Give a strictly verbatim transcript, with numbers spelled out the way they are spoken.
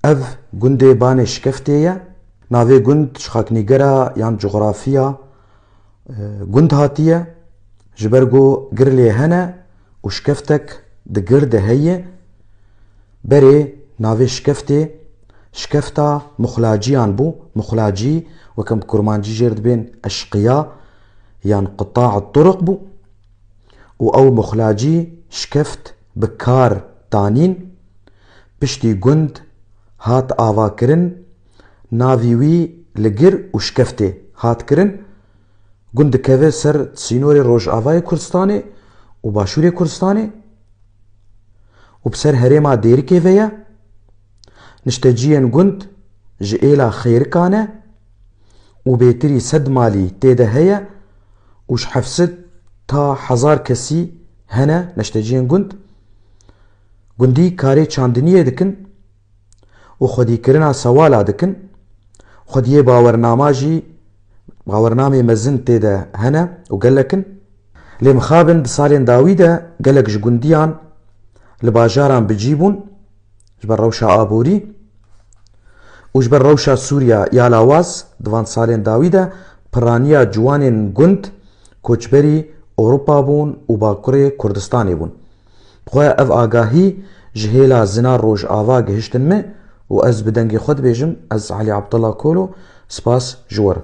Ev gundê Banê Şikeftê ye. Navê gund ji xaknîgera yan coxrafiya, e, gund hatiye. Ji ber ku gir lê hene û şikeftek di gir de heye. Berê navê Şikeftê şikefta Muxlaciyan bû. Muxlacî, weke em bi kurmancî jêr dibên eşqiya yan qita'a turuq bû. Û ew Muxlacî şikeft bi kar danîn. Piştî gund hat avakirin, navî wî li gir û şikeftê hat kirin. Gund dikeve ser sînorê rojavayê Kurdistanê û başûrê Kurdistanê û bi ser herêma Dêrikê ve ye. Nişteciyên gund ji êla Xêrika ne û bêtirî sed malî tê de heye û ji heft sed ta hezar kesî hene neşteciyên gund. Gundî karê çandiniyê dikin û xwedîkirina sewala dikin. Xwediyê bawernama jî, bawernamê mezin tê de hene û gelek in. Lê mixabin di salên dawî de gelek ji gundiyan li bajaran bi cî bûn ji ber rewşa aborî û ji ber rewşa Sûriya ya lawaz di van salên dawî de piraniya ciwanên gund koçberî Ewropa bûn û Bakurê Kurdistanê bûn. Bi xwe ev agahî ji hêla Zina Rojava gihiştin me û ez bi dengê xwe dibêjim, ez Elî Abdullah Kolo, spas ji we re.